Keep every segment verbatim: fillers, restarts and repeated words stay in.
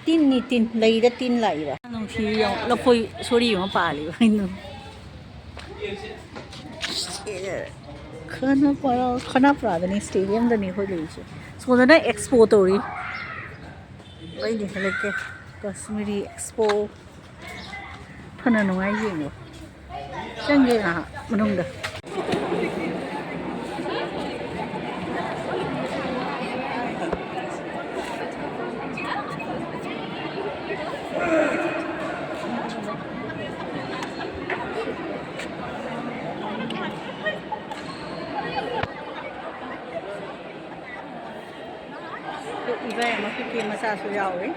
ꯇꯤꯟꯅꯤ, ꯇꯤꯟ꯫ ꯂꯩꯗ ꯇꯤꯟ ꯂꯥꯛꯏꯕ꯫ ꯅꯨꯡꯁꯤ ꯌꯦꯡꯉꯣ, ꯂꯐꯣꯏ ꯁꯣꯔꯤ ꯑꯃ ꯄꯥꯜꯂꯤꯕ꯫ ꯈꯅꯥꯄꯥꯔꯥ, ꯈꯅꯥꯄꯥꯔꯥꯗꯅꯤ, ꯁ꯭ꯇꯦꯗꯤꯌꯝꯗꯅꯤ ꯑꯩꯈꯣꯏ ꯂꯩꯔꯤꯁꯦ꯫ ꯁꯣꯝꯗꯅ ꯑꯦꯛꯁꯄꯣ ꯇꯧꯔꯤ꯫ ꯑꯩꯗꯤ ꯍꯟꯗꯛꯀꯤ ꯀꯥꯁꯃꯤꯔꯤ ꯑꯦꯛꯁꯄꯣ꯫ ꯐꯅ ꯅꯨꯡꯉꯥꯏ ꯌꯦꯡꯉꯣ꯫ ꯆꯪꯒꯦ ꯉꯥꯏꯍꯥꯛ ꯃꯅꯨꯡꯗ꯫ ꯏꯕꯥꯏ ꯑꯃ ꯀꯦꯛ ꯃꯆꯥꯁꯨ ꯌꯥꯎꯔꯤ꯫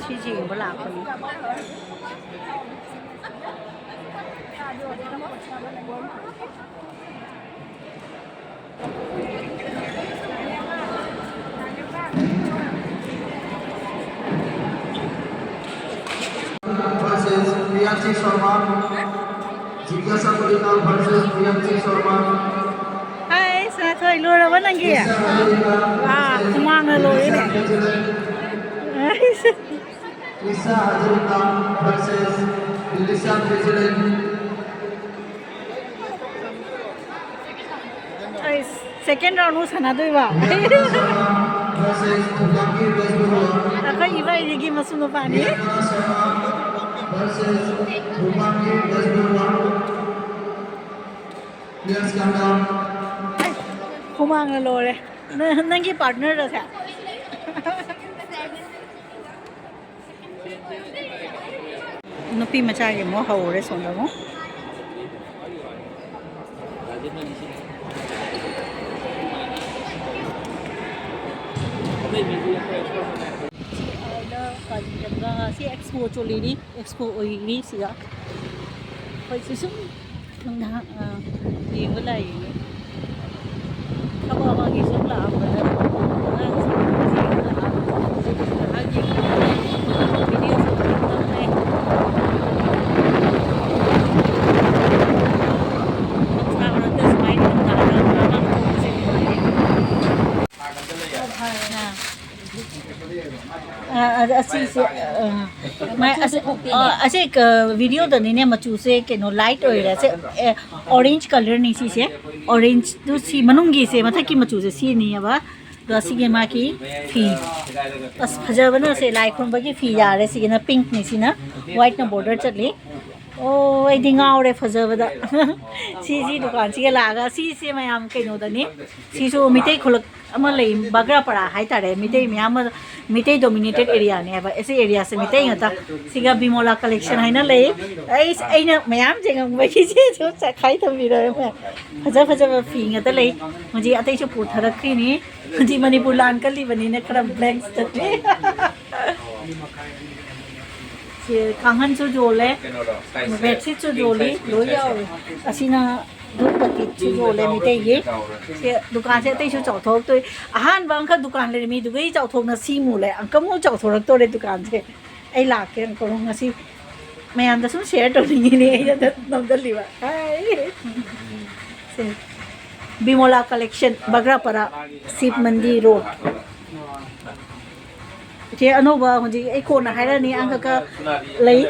ꯁꯤ ꯌꯦꯡꯕ ꯂꯥꯛꯄꯅꯤ꯫ Versus Priyanshi Sharma. Jigyasa Palita versus Priyanshi Sharma. ꯍꯥꯏ, ꯁꯅꯥꯊꯣꯏ, ꯂꯣꯏꯔꯕ ꯅꯪꯒꯤ? ꯇ꯭ꯔꯤꯁꯥ ꯍꯖꯥꯔꯤꯀꯥ ꯋꯥ, versus ꯍꯨꯃꯥꯡꯅ ꯂꯣꯏꯔꯦꯅꯦ꯫ ꯗꯤꯂꯤꯁꯥ ꯐꯦꯖꯨꯂꯦꯟ꯫ ꯇ꯭ꯔꯤꯁꯥ ꯍꯖꯥꯔꯤꯀꯥ versus ꯗꯤꯂꯤꯁꯥ ꯐꯦꯖꯨꯂꯦꯟ꯫ ꯑꯩ second round ꯃꯨꯛ ꯁꯥꯟꯅꯗꯣꯏꯕ꯫ ꯄ꯭ꯔꯤꯌꯥꯡꯀꯥ ꯁꯔꯃ versus ꯊꯨꯝꯖꯥꯡꯒꯤ ꯔꯥꯖꯕꯔꯨꯋꯥ꯫ ꯑꯩꯈꯣꯏ ꯏꯕꯥꯏꯁꯤꯒꯤ ꯃꯁꯨ ꯅꯨꯄꯥꯅꯤ꯫ Priyanka Sharma versus ꯊꯨꯝꯖꯥꯡꯒꯤ ꯔꯥꯖꯕꯔꯨꯋꯥ꯫ Please come down. ꯑꯩ ꯍꯨꯃꯥꯡꯅ ꯂꯣꯏꯔꯦ꯫ ꯅ-, ꯅꯪꯒꯤ partner ꯔꯣ ꯁꯦ? ꯅꯨꯄꯤ ꯃꯆꯥꯒꯤ ꯑꯃꯨꯛ ꯍꯧꯔꯦ ꯁꯣꯝꯗ ꯑꯃꯨꯛ꯫ ꯁꯤ ꯑꯥꯗ ꯀꯥꯂꯤꯒꯪꯒꯥ, ꯁꯤ ꯑꯦꯛꯁꯄꯣ ꯆꯠꯂꯤꯅꯤ, ꯑꯦꯛꯁꯄꯣ ꯑꯣꯏꯔꯤꯅꯤ ꯁꯤꯗ꯫ ꯑꯩꯈꯣꯏꯁꯨ ꯁꯨꯝ ꯅꯨꯡꯗꯥꯡ, ꯑ, ꯌꯦꯡꯕ ꯂꯥꯛꯏꯅꯦ꯫ ꯊꯕꯛ ꯑꯃꯒꯤ ꯁꯨꯝ ꯂꯥꯛꯑꯝꯕꯗ ꯑꯉꯥꯡꯁꯤꯡ ꯌꯦꯡꯕ ꯂꯥꯛꯑꯝꯕꯗ ꯍꯧꯖꯤꯛ ꯉꯥꯏꯍꯥꯛ ꯌꯦꯡꯉꯝꯕꯅꯦ꯫ ꯚꯤꯗꯤꯑꯣꯁꯨ ꯈꯔ ꯅꯝꯃꯦ꯫ ꯑꯗ ꯑꯁꯤꯁꯦ, ꯑ, ꯃꯥꯏ-, ꯑꯁꯤ, ꯑ, ꯑꯁꯤ, ꯑ, videoꯗꯅꯤꯅꯦ, ꯃꯆꯨꯁꯦ ꯀꯩꯅꯣ light ꯑꯣꯏꯔꯦ꯫ ꯑꯁꯤ, ꯑꯦ, orange colourꯅꯤ ꯁꯤꯁꯦ꯫ Orangeꯗꯨ ꯁꯤ ꯃꯅꯨꯡꯒꯤꯁꯦ, ꯃꯊꯛꯀꯤ ꯃꯆꯨꯁꯦ ꯁꯤꯅꯤꯑꯕ꯫ ꯑꯗꯣ ꯑꯁꯤꯒꯤ ꯃꯥꯒꯤ ꯐꯤ꯫ ꯑꯁ, ꯐꯖꯕꯅ ꯁꯦ, ꯂꯥꯏ ꯈꯨꯔꯨꯝꯕꯒꯤ ꯐꯤ ꯌꯥꯔꯦ꯫ ꯁꯤꯒꯤꯅ pinkꯅꯤ, ꯁꯤꯅ whiteꯅ border ꯆꯠꯂꯤ꯫ ꯑꯣ, ꯑꯩꯗꯤ ꯉꯥꯎꯔꯦ ꯐꯖꯕꯗ꯫ ꯁꯤꯁꯤ ꯗꯨꯀꯥꯟꯁꯤꯒ ꯂꯥꯛꯑꯒ, ꯁꯤꯁꯦ ꯃꯌꯥꯝ ꯀꯩꯅꯣꯗꯅꯤ꯫ ꯁꯤꯁꯨ ꯃꯤꯇꯩ ꯈꯨꯂꯛ ꯑꯃ ꯂꯩ, ꯕꯒ꯭ꯔꯥꯄꯔꯥ ꯍꯥꯏꯇꯥꯔꯦ꯫ ꯃꯤꯇꯩ ꯃꯌꯥꯝ ꯑꯃ, ꯃꯤꯇꯩ dominated areaꯅꯦ ꯍꯥꯏꯕ꯫ ꯑꯁꯤ areaꯁꯦ ꯃꯤꯇꯩ ꯉꯥꯛꯇ꯫ ꯁꯤꯒ ꯕꯤꯃꯣꯂꯥ collection ꯍꯥꯏꯅ ꯂꯩ꯫ ꯑꯩ, ꯑꯩꯅ ꯃꯌꯥꯝ ꯌꯦꯡꯉꯝꯕꯒꯤ ꯁꯤꯁꯨ ꯆꯈꯥꯏ ꯊꯝꯕꯤꯔꯦ꯫ ꯐꯖ ꯐꯖꯕ ꯐꯤ ꯉꯥꯛꯇ ꯂꯩ꯫ ꯍꯧꯖꯤꯛ ꯑꯇꯩꯁꯨ ꯄꯨꯊꯔꯛꯈꯤꯅꯤ꯫ ꯍꯧꯖꯤꯛ ꯃꯅꯤꯄꯨꯔ ꯂꯥꯟ ꯀꯜꯂꯤꯕꯅꯤꯅ ꯈꯔ blank ꯆꯠꯂꯤ꯫ ꯁꯤ ꯀꯥꯡꯈꯟꯁꯨ ꯌꯣꯜꯂꯦ, bedsheetꯁꯨ ꯌꯣꯜꯂꯤ, ꯂꯣꯏ ꯌꯥꯎꯔꯦ꯫ ꯑꯁꯤꯅ ꯙꯨꯞ ꯄꯇꯤꯠꯁꯨ ꯌꯣꯜꯂꯦ ꯃꯤꯇꯩꯒꯤ꯫ ꯁꯤ ꯗꯨꯀꯥꯟꯁꯦ ꯑꯇꯩꯁꯨ ꯆꯥꯎꯊꯣꯔꯛꯇꯣꯏ꯫ ꯑꯍꯥꯟꯕ ꯑꯃꯈꯛ ꯗꯨꯀꯥꯟ ꯂꯩꯔꯝꯃꯤꯗꯨꯒꯩ ꯆꯥꯎꯊꯣꯛꯅ ꯁꯤ ꯃꯨꯜꯂꯦ꯫ ꯑꯃꯨꯛꯀ ꯑꯃꯨꯛ ꯆꯥꯎꯊꯣꯔꯛꯇꯣꯔꯦ ꯗꯨꯀꯥꯟꯁꯦ꯫ ꯑꯩ ꯂꯥꯛꯀꯦ ꯑꯃꯨꯛꯀ ꯑꯃꯨꯛ ꯉꯁꯤ꯫ ꯃꯌꯥꯝꯗ ꯁꯨꯝ share ꯇꯧꯅꯤꯡꯉꯤꯅꯦ ꯑꯩꯅ ꯅꯝꯖꯜꯂꯤꯕ꯫ ꯍꯥꯏ꯫ ꯁꯦ꯫ ꯕꯤꯃꯣꯂꯥ collection, ꯕꯒ꯭ꯔꯥꯄꯔꯥ, ꯁꯤꯕ ꯃꯟꯗꯤꯔ road꯫ ꯏꯆꯦ ꯑꯅꯧꯕ ꯍꯧꯖꯤꯛ ꯑꯩ ꯀꯣꯟꯅ ꯍꯥꯏꯔꯛꯑꯅꯤ, ꯑꯪꯀꯀ ꯂꯩ꯫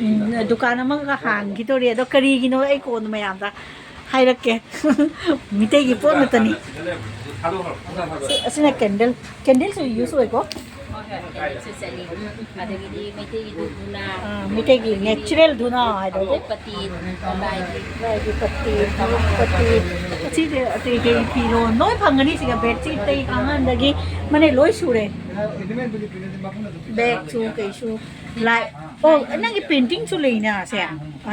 ꯎꯝ, ꯗꯨꯀꯥꯟ ꯑꯃꯒ ꯍꯥꯡꯈꯤꯗꯣꯔꯤ, ꯑꯗꯣ ꯀꯔꯤꯒꯤꯅꯣ ꯑꯩ ꯀꯣꯟꯅ ꯃꯌꯥꯝꯗ ꯍꯥꯏꯔꯛꯀꯦ꯫ ꯃꯤꯇꯩꯒꯤ ꯄꯣꯠ ꯉꯥꯛꯇꯅꯤ꯫ ꯁꯤ, ꯑꯁꯤꯅ candle, candleꯁꯨ use ꯑꯣꯏꯀꯣ꯫ ꯍꯣꯏ, ꯍꯣꯏ, candleꯁꯨ ꯆꯠꯂꯤ꯫ ꯑꯗꯒꯤꯗꯤ ꯃꯩꯇꯩꯒꯤ ꯙꯨꯞ ꯙꯨꯅꯥ, ꯑꯥ, ꯃꯩꯇꯩꯒꯤ natural ꯙꯨꯅꯥ ꯍꯥꯏꯗꯣ꯫ ꯄꯇꯤ, ꯂꯥꯏꯒꯤ ꯂꯥꯏꯒꯤ ꯄꯇꯤ, ꯄꯇꯤ, ꯑꯁꯤꯗꯤ ꯑꯇꯩ ꯑꯇꯩ ꯐꯤꯔꯣꯜ ꯂꯣꯏ ꯐꯪꯒꯅꯤ ꯁꯤꯗ, bedsheet ꯇꯩ ꯀꯥꯡꯈꯟꯗꯒꯤ ꯃꯅꯦ ꯂꯣꯏ ꯁꯨꯔꯦ꯫ Bagꯁꯨ ꯀꯩꯁꯨ ꯂꯥꯏ꯫ ꯑꯣ, ꯅꯪꯒꯤ paintingꯁꯨ ꯂꯩꯅ ꯁꯦ꯫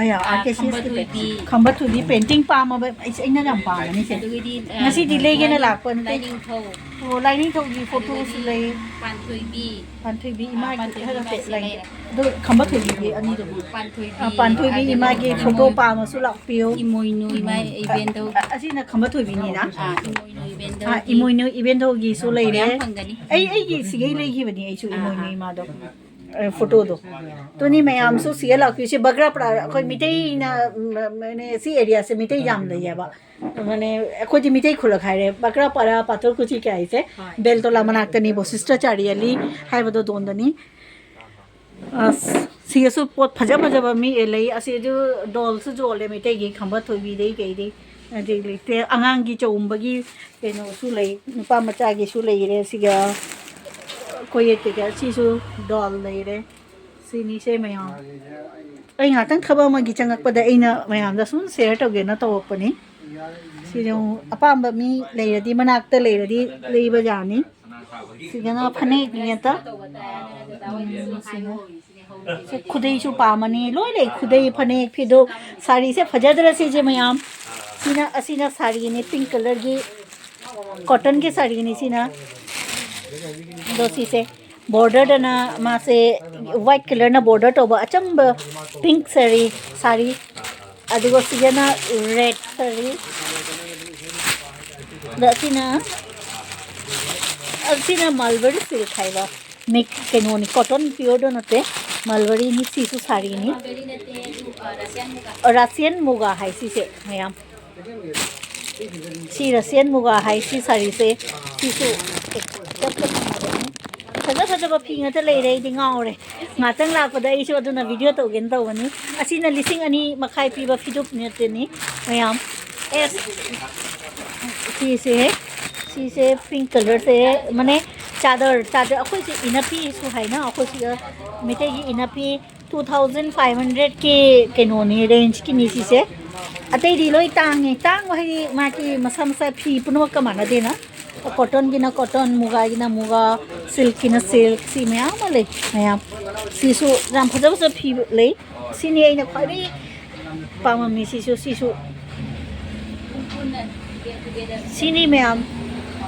ꯑꯌꯥ, ꯑꯥꯔ ꯀꯦ ꯁꯤ ꯑꯦꯁꯀꯤ ꯈꯝꯕ ꯊꯣꯏꯕꯤ꯫ ꯈꯝꯕ ꯊꯣꯏꯕꯤ painting ꯄꯥꯝꯃꯕ ꯑꯩꯁꯦ, ꯑꯩꯅ ꯌꯥꯝ ꯄꯥꯝꯕꯅꯤ ꯁꯦ꯫ ꯑꯗꯨꯒꯤꯗꯤ, ꯑ, ꯉꯁꯤꯗꯤ ꯂꯩꯒꯦꯅ ꯂꯥꯛꯄ ꯅꯠꯇꯦ꯫ ꯂꯥꯏꯅꯤꯡꯊꯧ꯫ ꯑꯣ, ꯂꯥꯏꯅꯤꯡꯊꯧꯒꯤ photoꯁꯨ ꯑꯗꯨꯗꯒꯤꯗꯤ ꯂꯩ꯫ ꯄꯥꯟꯊꯣꯏꯕꯤ꯫ ꯄꯥꯟꯊꯣꯏꯕꯤ ꯏꯃꯥꯒꯤ ꯄꯥꯟꯊꯣꯏꯕꯤ ꯍꯦꯔꯣꯇꯦ ꯏꯃꯥꯁꯤ ꯂꯩ꯫ ꯂꯩꯔꯦ꯫ ꯑꯗꯨ ꯈꯝꯕ ꯊꯣꯏꯕꯤꯒꯤ ꯑꯅꯤꯗꯨꯕꯨ꯫ ꯄꯥꯟꯊꯣꯏꯕꯤ꯫ ꯑ, ꯄꯥꯟꯊꯣꯏꯕꯤ ꯑꯗꯒꯤ ꯏꯃꯥꯒꯤ ꯏꯃꯣꯏꯅꯨ꯫ Photo ꯄꯥꯝꯃꯁꯨ ꯂꯥꯛꯄꯤꯌꯨ꯫ ꯏꯃꯣꯏꯅꯨ ꯏꯃꯥ ꯎꯝ꯫ ꯏꯕꯦꯟꯗꯧꯒꯤ꯫ ꯑ-, ꯑꯁꯤꯅ ꯈꯝꯕ ꯊꯣꯏꯕꯤꯅꯤꯅ? ꯑꯥ, ꯏꯃꯣꯏꯅꯨ ꯏꯕꯦꯟꯗꯧꯒꯤ꯫ ꯑ, ꯏꯃꯣꯏꯅꯨ ꯏꯕꯦꯟꯗꯧꯒꯤꯁꯨ ꯂꯩꯔꯦ꯫ ꯃꯌꯥꯝ ꯐꯪꯒꯅꯤ꯫ ꯑꯩ, ꯑꯩꯒꯤ ꯁꯤꯒꯩ ꯂꯩꯈꯤꯕꯅꯤ ꯑꯩꯁꯨ, ꯑꯥ, ꯏꯃꯣꯏꯅꯨ ꯑꯥ꯫ ꯏꯃꯥꯗꯣ꯫ ꯐꯣꯇꯣꯗꯣ꯫ ꯑꯗꯨꯅꯤ ꯃꯌꯥꯝꯁꯨ ꯁꯤꯗ ꯂꯥꯛꯄꯤꯁꯦ, ꯕꯒ꯭ꯔꯥ ꯄꯔꯥ ꯑꯩꯈꯣꯏ ꯃꯤꯇꯩꯅ, ꯎꯝ, ꯃꯅꯦ, ꯁꯤ ꯑꯦꯔꯤꯌꯥꯁꯦ ꯃꯤꯇꯩ ꯌꯥꯝ ꯂꯩꯌꯦꯕ꯫ ꯃꯅꯦ, ꯑꯩꯈꯣꯏꯗꯤ ꯃꯤꯇꯩ ꯈꯨꯜꯂꯛ ꯍꯥꯏꯔꯦ, ꯕꯒ꯭ꯔꯥ ꯄꯔꯥ ꯄꯥꯊꯔ ꯀꯨꯆꯤ ꯀꯥꯏꯁꯦ, ꯍꯣꯏ꯫ ꯕꯦꯜꯇꯣꯂꯥ ꯃꯅꯥꯛꯇꯅꯤ, ꯕꯣꯁꯤꯁꯇ ꯆꯥꯔꯤ ꯑꯂꯤ ꯍꯥꯏꯕꯗꯣ ꯗꯣꯟꯗꯅꯤ꯫ ꯑꯁ, ꯁꯤꯗꯁꯨ ꯄꯣꯠ ꯐꯖ ꯐꯖꯕ ꯃꯤ ꯂꯩ꯫ ꯑꯁꯤꯁꯨ ꯗꯣꯜꯁꯨ ꯌꯣꯜꯂꯦ, ꯃꯩꯇꯩꯒꯤ ꯈꯝꯕ ꯊꯣꯏꯕꯤꯗꯩ ꯀꯩꯗꯩ꯫ ꯑꯗꯩ ꯂꯩꯇꯦ, ꯑꯉꯥꯡꯒꯤ ꯆꯎꯝꯕꯒꯤ ꯀꯩꯅꯣꯁꯨ ꯂꯩ, ꯅꯨꯄꯥ ꯃꯆꯥꯒꯤꯁꯨ ꯂꯩꯔꯦ꯫ ꯁꯤꯒ ꯀꯣꯌꯦꯠ ꯀꯩꯀꯥ, ꯁꯤꯁꯨ ꯗꯣꯜ ꯂꯩꯔꯦ꯫ ꯁꯤꯅꯤꯁꯦ ꯃꯌꯥꯝ꯫ ꯑꯩ ꯉꯥꯛꯇꯪ ꯊꯕꯛ ꯑꯃꯒꯤ ꯆꯪꯉꯛꯄꯗ ꯑꯩꯅ ꯃꯌꯥꯝꯗ ꯁꯨꯝ ꯁꯤꯌꯔ ꯇꯧꯒꯦꯅ ꯇꯧꯔꯛꯄꯅꯤ꯫ ꯁꯤꯁꯦ ꯑꯃꯨꯛ ꯑꯄꯥꯝꯕ ꯃꯤ ꯂꯩꯔꯗꯤ, ꯃꯅꯥꯛꯇ ꯂꯩꯔꯗꯤ ꯂꯩꯕ ꯌꯥꯅꯤ꯫ ꯁꯤꯗꯅ ꯐꯅꯦꯛ ꯉꯥꯛꯇ꯫ ꯎꯝ, ꯁꯤꯅ꯫ ꯁꯤ ꯈꯨꯗꯩꯁꯨ ꯄꯥꯝꯃꯅꯤ, ꯂꯣꯏ ꯂꯩ꯫ ꯈꯨꯗꯩ, ꯐꯅꯦꯛ, ꯐꯤꯗꯨ, ꯁꯥꯔꯤꯁꯦ ꯐꯖꯗ꯭ꯔꯥ ꯁꯤꯁꯦ ꯃꯌꯥꯝ? ꯁꯤꯅ, ꯑꯁꯤꯅ ꯁꯥꯔꯤꯅꯤ, ꯄꯤꯡ ꯀꯂꯔꯒꯤ ꯀꯣꯇꯟꯒꯤ ꯁꯥꯔꯤꯅꯤ ꯁꯤꯅ꯫ ꯑꯗꯣ ꯁꯤꯁꯦ ꯕꯣꯔꯗꯔꯗꯅ ꯃꯥꯁꯦ ꯋꯥꯏꯠ ꯀꯂꯔꯅ ꯕꯣꯔꯗꯔ ꯇꯧꯕ ꯑꯆꯝꯕ ꯄꯤꯡ ꯁꯥꯔꯤ, ꯁꯥꯔꯤ꯫ ꯑꯗꯨꯒ ꯁꯤꯗꯅ ꯔꯦꯗ ꯁꯥꯔꯤ꯫ ꯑꯗ ꯑꯁꯤꯅ, ꯑꯁꯤꯅ ꯃꯜꯕꯔꯤ ꯁꯤꯜꯛ ꯍꯥꯏꯕ꯫ ꯃꯤꯛ ꯀꯩꯅꯣꯅꯤ, ꯀꯣꯇꯟ ꯄꯤꯌꯣꯔꯗꯣ ꯅꯠꯇꯦ, ꯃꯜꯕꯔꯤꯅꯤ꯫ ꯁꯤꯁꯨ ꯁꯥꯔꯤꯅꯤ꯫ ꯔꯁꯤꯌꯟ ꯃꯨꯒꯥ ꯍꯥꯏ ꯁꯤꯁꯦ ꯃꯌꯥꯝ꯫ ꯁꯤ ꯔꯁꯤꯌꯟ ꯃꯨꯒꯥ ꯍꯥꯏ ꯁꯤ ꯁꯥꯔꯤꯁꯦ꯫ ꯁꯤꯁꯨ ꯐꯖ ꯐꯖꯕ ꯐꯤ ꯉꯥꯛꯇ ꯂꯩꯔꯦ, ꯑꯩꯗꯤ ꯉꯥꯎꯔꯦ꯫ ꯉꯥꯛꯇꯪ ꯂꯥꯛꯄꯗ ꯑꯩꯁꯨ ꯑꯗꯨꯅ ꯚꯤꯗꯤꯑꯣ ꯇꯧꯒꯦꯅ ꯇꯧꯕꯅꯤ꯫ ꯑꯁꯤꯅ ꯂꯤꯁꯤꯡ ꯑꯅꯤ ꯃꯈꯥꯏ ꯄꯤꯕ ꯐꯤꯗꯨꯞ ꯅꯠꯇꯦꯅꯤ ꯃꯌꯥꯝ꯫ ꯑꯦꯁ, ꯁꯤꯁꯦ, ꯁꯤꯁꯦ ꯄꯤꯡ ꯀꯂꯔꯁꯦ, ꯃꯅꯦ, ꯆꯥꯗꯔ, ꯆꯥꯗꯔ, ꯑꯩꯈꯣꯏꯁꯦ ꯏꯅꯐꯤꯁꯨ ꯍꯥꯏꯅ, ꯑꯩꯈꯣꯏ ꯁꯤꯗ ꯃꯩꯇꯩꯒꯤ ꯏꯅꯐꯤ꯫ ꯇꯨ ꯊꯥꯎꯖꯟ ꯐꯥꯏꯚ ꯍꯟꯗ꯭ꯔꯦꯠꯀꯤ ꯀꯩꯅꯣꯅꯤ, ꯔꯦꯟꯖꯀꯤꯅꯤ ꯁꯤꯁꯦ꯫ ꯑꯇꯩꯗꯤ ꯂꯣꯏ ꯇꯥꯡꯉꯤ꯫ ꯇꯥꯡꯕ ꯍꯥꯏꯗꯤ ꯃꯥꯒꯤ ꯃꯁꯥ ꯃꯁꯥ ꯐꯤ ꯄꯨꯝꯅꯃꯛꯀ ꯃꯥꯟꯅꯗꯦꯅ꯫ ꯀꯣꯇꯟꯒꯤꯅ ꯀꯣꯇꯟ, ꯃꯨꯒꯥꯒꯤꯅ ꯃꯨꯒꯥ, ꯁꯤꯜꯛꯀꯤꯅ ꯁꯤꯜꯛ, ꯁꯤ ꯃꯌꯥꯝ ꯑꯃ ꯂꯩ ꯃꯌꯥꯝ꯫ ꯁꯤꯁꯨ ꯌꯥꯝ ꯐꯖ ꯐꯖꯕ ꯐꯤ ꯂꯩ꯫ ꯁꯤꯅꯤ ꯑꯩꯅ ꯈ꯭ꯋꯥꯏꯗꯒꯤ ꯄꯥꯝꯃꯝꯃꯤ ꯁꯤꯁꯨ, ꯁꯤꯁꯨ꯫ ꯁꯤꯅꯤ ꯃꯌꯥꯝ,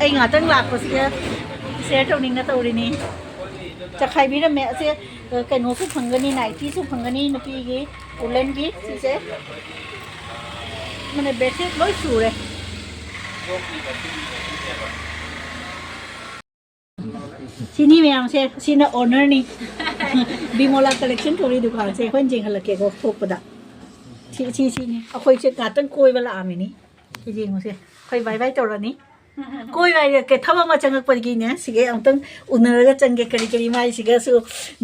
ꯑꯩ ꯉꯥꯛꯇꯪ ꯂꯥꯛꯄꯁꯤꯗ ꯁꯤꯌꯔ ꯇꯧꯅꯤꯡꯅ ꯇꯧꯔꯤꯅꯤ꯫ ꯆꯈꯥꯏꯕꯤꯔꯝꯃꯦ꯫ ꯑꯁꯦ, ꯑ, ꯀꯩꯅꯣꯁꯨ ꯐꯪꯒꯅꯤ, ꯅꯥꯏꯇꯤꯁꯨ ꯐꯪꯒꯅꯤ ꯅꯨꯄꯤꯒꯤ ꯋꯨꯂꯟꯒꯤ ꯁꯤꯁꯦ꯫ ꯃꯅꯦ, ꯕꯦꯗꯁꯤꯠ ꯂꯣꯏ ꯁꯨꯔꯦ꯫ ꯁꯤꯅꯤ ꯃꯌꯥꯝꯁꯦ, ꯁꯤꯅ ꯑꯣꯅꯔꯅꯤ꯫ ꯕꯤꯃꯣꯂꯥ ꯀꯂꯦꯛꯁꯟ ꯀꯧꯔꯤ ꯗꯨꯀꯥꯟꯁꯦ ꯑꯩꯈꯣꯏꯅ ꯌꯦꯡꯍꯜꯂꯛꯀꯦꯀꯣ ꯊꯣꯛꯄꯗ꯫ ꯁꯤ ꯁꯤ ꯁꯤꯅꯤ ꯑꯩꯈꯣꯏꯁꯦ ꯉꯥꯛꯇꯪ ꯀꯣꯏꯕ ꯂꯥꯛꯑꯝꯃꯤꯅꯤ꯫ ꯁꯤ ꯌꯦꯡꯉꯨꯁꯦ, ꯑꯩꯈꯣꯏ ꯕꯥꯏ ꯕꯥꯏ ꯇꯧꯔꯅꯤ꯫ ꯀꯣꯏꯕ ꯍꯥꯏꯔꯛꯀꯦ, ꯊꯕꯛ ꯑꯃ ꯆꯪꯉꯛꯄꯒꯤꯅꯦ꯫ ꯁꯤꯒ ꯑꯃꯨꯛꯇꯪ ꯎꯅꯔꯒ ꯆꯪꯒꯦ, ꯀꯔꯤ ꯀꯔꯤ ꯃꯥꯏꯁꯤꯒꯁꯨ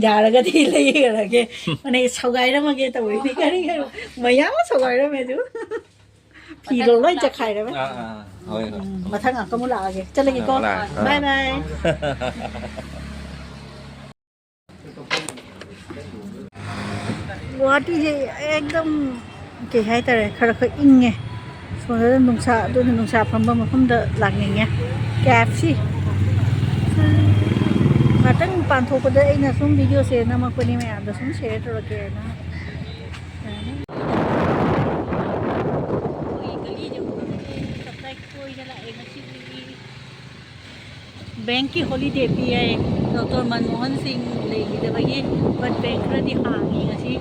ꯌꯥꯔꯒꯗꯤ ꯂꯩꯔꯒꯦ꯫ ꯃꯅꯦ ꯁꯧꯒꯥꯏꯔꯝꯃꯒꯦ ꯇꯧꯔꯤꯅꯤ꯫ ꯀꯔꯤ ꯀꯔꯤ ꯃꯌꯥꯝ ꯑꯃ ꯁꯧꯒꯥꯏꯔꯝꯃꯦ ꯑꯗꯨ꯫ ꯐꯤꯔꯣꯜ ꯂꯣꯏ ꯆꯈꯥꯏꯔꯝꯃꯦ꯫ ꯑꯥ, ꯑꯥ, ꯍꯣꯏ, ꯍꯣꯏ꯫ ꯎꯝ, ꯃꯊꯪ ꯉꯥꯛꯇ ꯑꯃꯨꯛ ꯂꯥꯛꯑꯒꯦ꯫ ꯆꯠꯂꯒꯦꯀꯣ꯫ ꯂꯥꯛꯑꯣ, ꯂꯥꯛꯑꯣ꯫ ꯕꯥꯏ ꯕꯥꯏ꯫ ꯒꯨꯋꯥꯍꯥꯇꯤꯁꯦ ꯑꯦꯛꯗꯝ ꯀꯩ ꯍꯥꯏꯇꯥꯔꯦ, ꯈꯔ ꯈꯔ ꯏꯪꯉꯦ꯫ ꯁꯣꯝꯗ ꯅꯨꯡꯁꯥ, ꯑꯗꯨꯅ ꯅꯨꯡꯁꯥ ꯐꯝꯕ ꯃꯐꯝꯗ ꯂꯥꯛꯅꯤꯡꯉꯦ꯫ ꯀꯦ ꯑꯦꯐ ꯁꯤ꯫ ꯉꯥꯛꯇꯪ ꯄꯥꯟꯊꯣꯛꯄꯗ ꯑꯩꯅ ꯁꯨꯝ ꯚꯤꯗꯤꯑꯣꯁꯦ ꯅꯝꯃꯛꯄꯅꯤ, ꯃꯌꯥꯝꯗ ꯁꯨꯝ ꯁꯤꯌꯔ ꯇꯧꯔꯛꯀꯦꯅ꯫ ꯑꯩꯈꯣꯏ ꯒꯂꯤꯁꯦ ꯎꯕꯗꯗꯤ ꯇꯞꯇꯥꯏ ꯀꯣꯏꯗ ꯂꯥꯛꯑꯦ ꯉꯁꯤꯗꯤ꯫ ꯕꯦꯡꯀꯤ ꯍꯣꯂꯤꯗꯦ ꯄꯤ ꯍꯥꯏ, ꯗꯣꯛꯇꯔ ꯃꯟꯃꯣꯍꯟ ꯁꯤꯡ ꯂꯩꯈꯤꯗꯕꯒꯤ꯫ ꯕꯠ ꯕꯦꯡ ꯈꯔꯗꯤ ꯍꯥꯡꯉꯤ ꯉꯁꯤ꯫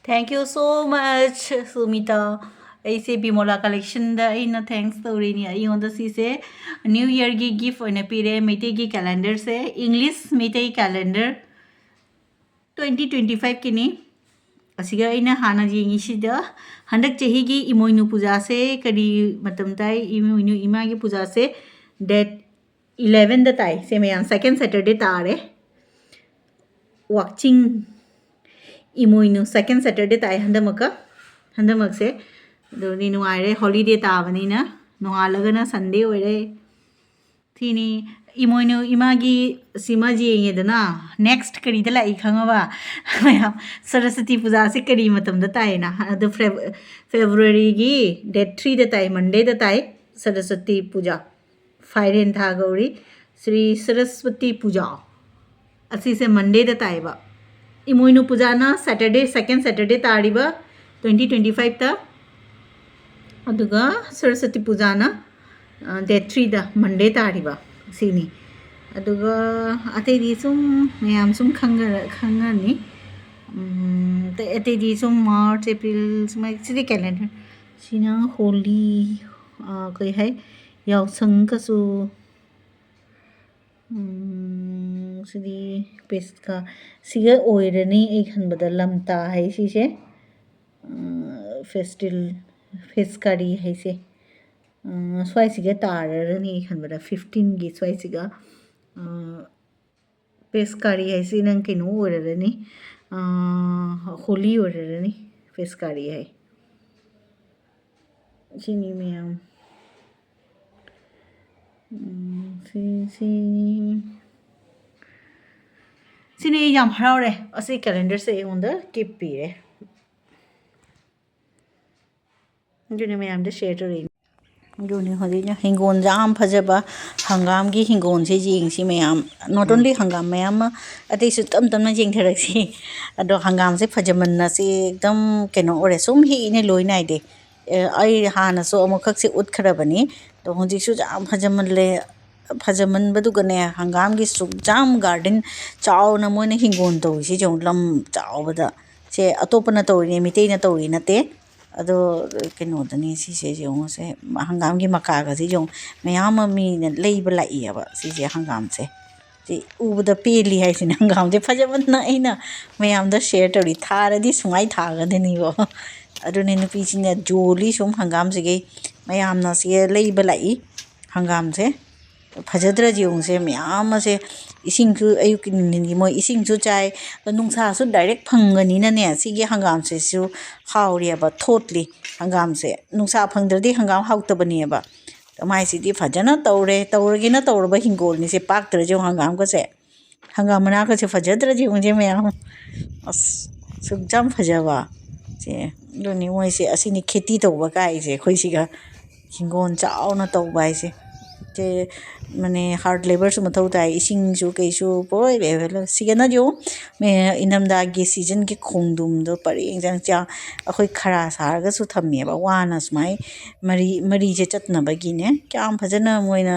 Thank you so much, Sumita. ꯑꯩꯁꯦ ꯕꯤꯃꯣꯂꯥ ꯀꯂꯦꯛꯁꯟꯗ ꯑꯩꯅ ꯊꯦꯡꯛꯁ ꯇꯧꯔꯤꯅꯤ꯫ ꯑꯩꯉꯣꯟꯗ ꯁꯤꯁꯦ ꯅ꯭ꯌꯨ ꯌꯔꯒꯤ ꯒꯤꯐ ꯑꯣꯏꯅ ꯄꯤꯔꯦ, ꯃꯩꯇꯩꯒꯤ ꯀꯦꯂꯦꯟꯗꯔꯁꯦ, English Meitei calendar. Twenty twenty ꯐꯥꯏꯚꯀꯤꯅꯤ꯫ ꯑꯁꯤꯒ ꯑꯩꯅ ꯍꯥꯟꯅ ꯌꯦꯡꯉꯤꯁꯤꯗ ꯍꯟꯗꯛ ꯆꯍꯤꯒꯤ ꯏꯃꯣꯏꯅꯨ ꯄꯨꯖꯥꯁꯦ ꯀꯔꯤ ꯃꯇꯝ ꯇꯥꯏ? ꯏꯃꯣꯏꯅꯨ ꯏꯃꯥꯒꯤ ꯄꯨꯖꯥꯁꯦ ꯗꯦꯠ ꯏꯂꯦꯚꯦꯟꯗ ꯇꯥꯏ꯫ ꯁꯦ ꯃꯌꯥꯝ, ꯁꯦꯀꯦꯟ ꯁꯦꯇꯔꯗꯦ ꯇꯥꯔꯦ꯫ ꯋꯥꯛꯆꯤꯡ ꯏꯃꯣꯏꯅꯨ ꯁꯦꯀꯦꯟ ꯁꯦꯇꯔꯗꯦ ꯇꯥꯏ ꯍꯟꯗꯛꯃꯛꯀ꯫ ꯍꯟꯗꯛꯃꯛꯁꯦ ꯑꯗꯨꯗꯤ ꯅꯨꯡꯉꯥꯏꯔꯦ, ꯍꯣꯂꯤꯗꯦ ꯇꯥꯕꯅꯤꯅ꯫ ꯅꯣꯡꯉꯥꯜꯂꯒꯅ ꯁꯟꯗꯦ ꯑꯣꯏꯔꯦ꯫ ꯁꯤꯅꯤ ꯏꯃꯣꯏꯅꯨ ꯏꯃꯥꯒꯤ ꯁꯤꯃ ꯌꯦꯡꯉꯦꯗꯅ, ꯅꯦꯛꯁ ꯀꯔꯤꯗ ꯂꯥꯛꯏ ꯈꯪꯉꯕ? ꯃꯌꯥꯝ, ꯁꯔꯁ꯭ꯋꯇꯤ ꯄꯨꯖꯥꯁꯦ ꯀꯔꯤ ꯃꯇꯝꯗ ꯇꯥꯏꯅ? ꯑꯗꯨ ꯐꯦꯕ-, ꯐꯦꯕ꯭ꯔꯨꯋꯥꯔꯤꯒꯤ ꯗꯦꯠ ꯊ꯭ꯔꯤꯗ ꯇꯥꯏ, ꯃꯟꯗꯦꯗ ꯇꯥꯏ ꯁꯔꯁ꯭ꯋꯇꯤ ꯄꯨꯖꯥ꯫ ꯐꯥꯏꯔꯦꯟ ꯊꯥ ꯒꯧꯔꯤ, ꯁ꯭ꯔꯤ ꯁꯔꯁ꯭ꯋꯇꯤ ꯄꯨꯖꯥ꯫ ꯑꯁꯤꯁꯦ ꯃꯟꯗꯦꯗ ꯇꯥꯏꯕ꯫ ꯏꯃꯣꯏꯅꯨ ꯄꯨꯖꯥꯅ ꯁꯦꯇꯔꯗꯦ, ꯁꯦꯀꯦꯟ ꯁꯦꯇꯔꯗꯦ ꯇꯥꯔꯤꯕ ꯇ꯭ꯋꯦꯟꯇꯤ ꯇ꯭ꯋꯦꯟꯇꯤ ꯐꯥꯏꯚꯇ꯫ ꯑꯗꯨꯒ ꯁꯔꯁ꯭ꯋꯇꯤ ꯄꯨꯖꯥꯅ, ꯑ, ꯗꯦꯠ ꯊ꯭ꯔꯤꯗ, ꯃꯟꯗꯦ ꯇꯥꯔꯤꯕ ꯁꯤꯅꯤ꯫ ꯑꯗꯨꯒ ꯑꯇꯩꯗꯤ ꯁꯨꯝ ꯃꯌꯥꯝ ꯁꯨꯝ ꯈꯪꯅꯔ-, ꯈꯪꯉꯅꯤ꯫ ꯎꯝ, ꯑꯇꯩ, ꯑꯇꯩꯗꯤ ꯁꯨꯝ ꯃꯥꯔꯆ, ꯑꯦꯄ꯭ꯔꯤꯜ ꯁꯨꯃꯥꯏ, ꯁꯤꯗꯤ ꯀꯦꯂꯦꯟꯗꯔ꯫ ꯁꯤꯅ ꯍꯣꯂꯤ, ꯑ, ꯀꯩ ꯍꯥꯏ, ꯌꯥꯎꯁꯪꯒꯁꯨ ꯎꯝ, ꯁꯤꯗꯤ ꯄꯦꯁꯀꯥ-, ꯁꯤꯒ ꯑꯣꯏꯔꯅꯤ ꯑꯩ ꯈꯟꯕꯗ ꯂꯝꯇꯥ ꯍꯥꯏꯁꯤꯁꯦ꯫ ꯎꯝ, ꯐꯦꯁꯇꯤꯜ, ꯐꯦꯁꯀꯥꯔꯤ ꯍꯥꯏꯁꯦ꯫ ꯎꯝ, ꯁ꯭ꯋꯥꯏꯁꯤꯒ ꯇꯥꯔꯔꯅꯤ ꯑꯩ ꯈꯟꯕꯗ ꯐꯤꯐꯇꯤꯟꯒꯤ ꯁ꯭ꯋꯥꯏꯁꯤꯒ꯫ ꯎꯝ, ꯄꯦꯁꯀꯥꯔꯤ ꯍꯥꯏꯁꯤ ꯅꯪ ꯀꯩꯅꯣ ꯑꯣꯏꯔꯔꯅꯤ꯫ ꯎꯝ, ꯍꯣꯂꯤ ꯑꯣꯏꯔꯔꯅꯤ ꯄꯦꯁꯀꯥꯔꯤ ꯍꯥꯏ꯫ ꯁꯤꯅꯤ ꯃꯌꯥꯝ꯫ ꯎꯝ, ꯁꯤ, ꯁꯤ, ꯁꯤꯅꯤ ꯑꯩ ꯌꯥꯝ ꯍꯔꯥꯎꯔꯦ꯫ ꯑꯁꯤ calendarꯁꯦ ꯑꯩꯉꯣꯟꯗ gift ꯄꯤꯔꯦ꯫ ꯑꯗꯨꯅ ꯃꯌꯥꯝꯗ share ꯇꯧꯔꯛꯏꯅꯤ꯫ ꯑꯗꯨꯅꯤ ꯍꯧꯖꯤꯛꯅ ꯍꯤꯡꯒꯣꯜꯁꯦ ꯌꯥꯝ ꯐꯖꯕ, ꯍꯪꯒꯥꯝꯒꯤ ꯍꯤꯡꯒꯣꯜꯁꯦ ꯌꯦꯡꯁꯤ ꯃꯌꯥꯝ꯫ Not only ꯍꯪꯒꯥꯝ ꯃꯌꯥꯝ ꯑꯃ, ꯑꯇꯩꯁꯨ ꯇꯞ ꯇꯞꯅ ꯌꯦꯡꯊꯔꯛꯁꯤ꯫ ꯑꯗꯣ ꯍꯪꯒꯥꯝꯁꯦ ꯐꯖꯃꯟꯅꯁꯤ ꯑꯦꯛꯗꯝ ꯀꯩꯅꯣ ꯑꯣꯏꯔꯦ, ꯁꯨꯝ ꯍꯦꯛꯏꯅꯦ ꯂꯣꯏ ꯅꯥꯏꯗꯦ꯫ ꯑꯦ, ꯑꯩ ꯍꯥꯟꯅꯁꯨ ꯑꯃꯨꯛꯈꯛꯁꯦ ꯎꯠꯈ꯭ꯔꯕꯅꯤ꯫ ꯑꯗꯣ ꯍꯧꯖꯤꯛꯁꯨ ꯌꯥꯝ ꯐꯖꯃꯜꯂꯦ꯫ ꯐꯖꯃꯟꯕꯗꯨꯒꯅꯦ, ꯍꯪꯒꯥꯝꯒꯤ ꯁꯨꯛ ꯌꯥꯝ garden ꯆꯥꯎꯅ ꯃꯣꯏꯅ ꯍꯤꯡꯒꯣꯜ ꯇꯧꯔꯤꯁꯦ ꯌꯦꯡꯉꯨ, ꯂꯝ ꯆꯥꯎꯕꯗ꯫ ꯁꯦ ꯑꯇꯣꯞꯄꯅ ꯇꯧꯔꯤꯅꯦ, ꯃꯤꯇꯩꯅ ꯇꯧꯔꯤ ꯅꯠꯇꯦ꯫ ꯑꯗꯣ ꯀꯩꯅꯣꯗꯅꯤ ꯁꯤꯁꯦ ꯌꯦꯡꯉꯨꯁꯦ, ꯍꯪꯒꯥꯝꯒꯤ ꯃꯀꯥꯒꯁꯦ ꯌꯦꯡꯉꯨ, ꯃꯌꯥꯝ ꯑꯃ ꯃꯤꯅ ꯂꯩꯕ ꯂꯥꯛꯏꯑꯕ ꯁꯤꯁꯦ ꯍꯪꯒꯥꯝꯁꯦ꯫ ꯁꯤ ꯎꯕꯗ ꯄꯦꯜꯂꯤ ꯍꯥꯏꯁꯤꯅꯦ, ꯍꯪꯒꯥꯝꯁꯦ ꯐꯖꯃꯟꯅ ꯑꯩꯅ ꯃꯌꯥꯝꯗ share ꯇꯧꯔꯤ꯫ ꯊꯥꯔꯗꯤ ꯁꯨꯃꯥꯏ ꯊꯥꯒꯗꯣꯏꯅꯤꯀꯣ꯫ ꯑꯗꯨꯅꯦ ꯅꯨꯄꯤꯁꯤꯡꯅ ꯌꯣꯜꯂꯤ ꯁꯨꯝ ꯍꯪꯒꯥꯝꯁꯤꯒꯤ, ꯃꯌꯥꯝꯅ ꯁꯤ ꯂꯩꯕ ꯂꯥꯛꯏ ꯍꯪꯒꯥꯝꯁꯦ꯫ ꯐꯖꯗ꯭ꯔꯗꯤ ꯌꯦꯡꯉꯨꯁꯦ, ꯃꯌꯥꯝ ꯑꯁꯦ ꯏꯁꯤꯡꯁꯨ ꯑꯌꯨꯛꯀꯤ ꯅꯨꯡꯊꯤꯟꯒꯤ ꯃꯣꯏ ꯏꯁꯤꯡꯁꯨ ꯆꯥꯏ, ꯑꯗꯣ ꯅꯨꯡꯁꯥꯁꯨ direct ꯐꯪꯒꯅꯤꯅꯅꯦ, ꯁꯤꯒꯤ ꯍꯪꯒꯥꯝꯁꯤꯁꯨ ꯍꯥꯎꯔꯦꯕ, ꯊꯣꯠꯂꯤ ꯍꯪꯒꯥꯝꯁꯦ꯫ ꯅꯨꯡꯁꯥ ꯐꯪꯗ꯭ꯔꯗꯤ ꯍꯪꯒꯥꯝ ꯍꯥꯎꯇꯕꯅꯦꯕ꯫ ꯑꯗꯣ ꯃꯥꯏꯁꯤꯗꯤ ꯐꯖꯅ ꯇꯧꯔꯦ, ꯇꯧꯔꯒꯦꯅ ꯇꯧꯔꯕ ꯍꯤꯡꯒꯣꯜꯅꯤꯁꯦ, ꯄꯥꯛꯇ꯭ꯔꯁꯨ ꯍꯪꯒꯥꯝꯒꯁꯦ꯫ ꯍꯪꯒꯥꯝ ꯃꯅꯥꯒꯁꯦ ꯐꯖꯗ꯭ꯔꯗꯤ ꯌꯦꯡꯉꯨꯁꯦ ꯃꯌꯥꯝ꯫ ꯑꯁ, ꯑꯁꯨꯛ ꯌꯥꯝ ꯐꯖꯕ꯫ ꯁꯦ, ꯑꯗꯨꯅꯤ ꯃꯣꯏꯁꯦ, ꯑꯁꯤꯅꯤ ꯈꯦꯇꯤ ꯇꯧꯕ ꯀꯥꯏꯁꯦ ꯑꯩꯈꯣꯏ ꯁꯤꯒ꯫ ꯍꯤꯡꯒꯣꯜ ꯆꯥꯎꯅ ꯇꯧꯕ ꯍꯥꯏꯁꯦ꯫ ꯁꯦ, ꯃꯅꯦ, hard labourꯁꯨ ꯃꯊꯧ ꯇꯥꯏ, ꯏꯁꯤꯡꯁꯨ ꯀꯩꯁꯨ ꯄꯨꯡꯂꯣꯏ ꯂꯣꯏ꯫ ꯁꯤꯒꯅ ꯌꯦꯡꯉꯨ, ꯃꯦ-, ꯏꯪꯊꯝꯊꯥꯒꯤ seasonꯒꯤ ꯈꯣꯡꯗ꯭ꯔꯨꯝꯗꯣ ꯄꯔꯦꯡ ꯁꯥꯡ ꯁꯥꯡ ꯑꯩꯈꯣꯏ ꯈꯔꯥ ꯁꯥꯔꯒꯁꯨ ꯊꯝꯃꯦꯕ, ꯋꯥꯅ ꯁꯨꯃꯥꯏ ꯃꯔꯤ, ꯃꯔꯤꯁꯦ ꯆꯠꯅꯕꯒꯤꯅꯦ꯫ ꯀꯌꯥꯝ ꯐꯖꯅ ꯃꯣꯏꯅ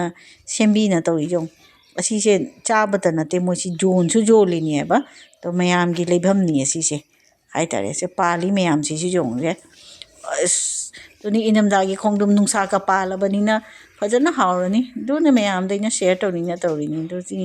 ꯁꯦꯝꯕꯤꯅ ꯇꯧꯔꯤ ꯌꯦꯡꯉꯨ꯫ ꯑꯁꯤꯁꯦ ꯆꯥꯕꯇ ꯅꯠꯇꯦ, ꯃꯣꯏꯁꯤ ꯌꯣꯟꯁꯨ ꯌꯣꯜꯂꯤꯅꯦꯕ꯫ ꯑꯗꯣ ꯃꯌꯥꯝꯒꯤ ꯂꯩꯐꯝꯅꯤ ꯑꯁꯤꯁꯦ ꯍꯥꯏꯇꯥꯔꯦ꯫ ꯁꯦ ꯄꯥꯜꯂꯤ ꯃꯌꯥꯝꯁꯤꯁꯨ ꯌꯦꯡꯉꯨꯁꯦ꯫ ꯑꯁ, ꯑꯗꯨꯅꯤ ꯏꯅꯝꯗꯥꯒꯤ ꯈꯣꯡꯗ꯭ꯔꯨꯝ ꯅꯨꯡꯁꯥꯒ ꯄꯥꯜꯂꯕꯅꯤꯅ ꯐꯖꯅ ꯍꯥꯎꯔꯅꯤ꯫ ꯑꯗꯨꯅ ꯃꯌꯥꯝꯗ ꯑꯩꯅ share ꯇꯧꯅꯤꯡꯅ ꯇꯧꯔꯤꯅꯤ꯫ ꯑꯗꯨ ꯁꯤ